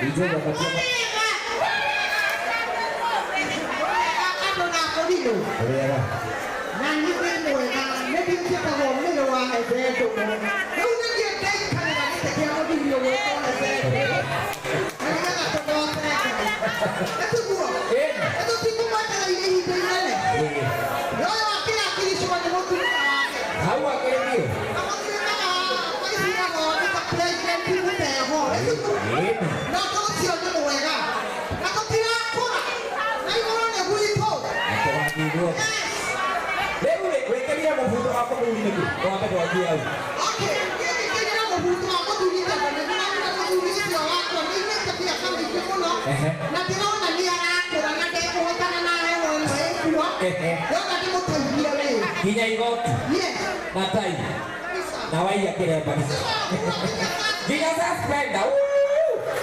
DJ gakatia. Andũ na kũrinũ. Ũrĩega. Na niĩ wĩ mwega, nĩ ndĩtagwo mĩrũ wa Ethendo. Rĩu nĩ niĩ ndaikarĩra gĩtĩ kĩa mũthuri ũgwĩtwo Ethendo. Na nĩgetha tũgoce Ngai. Nĩ tiguo? Nĩ tũtikũmwetereire ihinda inene. Yoyo akĩrakiricwo nĩ mũtumia wake. Hau akĩrĩ biũ. Na mũtirĩkaga maiciago nĩ ta president mũteho. Nĩ tiguo? Na ũndũ ũcio nĩ mwega. Na tũtirakũra. Na igũrũ nĩ gwitũ. Na tũgathiĩ guothe. Yes. Rĩu rĩ, wĩkĩrire mũbuto wa mũthuri nĩkĩ? Twambe twanjie hau. Okay, ngĩkĩrĩra mũbuto wa mũthuri tondũ nĩ ndĩronire mũthuri ũcio wakwa nĩ aimĩte mĩaka mĩingĩ mũno. Na ndĩrona nĩ arakũra na ndekũhotana na heho ĩno ĩkuo. Ndĩrona ndĩmũteithie wĩra. Nginya igoti. Yes. Na tai. Kabisa. Na waiya kĩremba. Nginya suspender.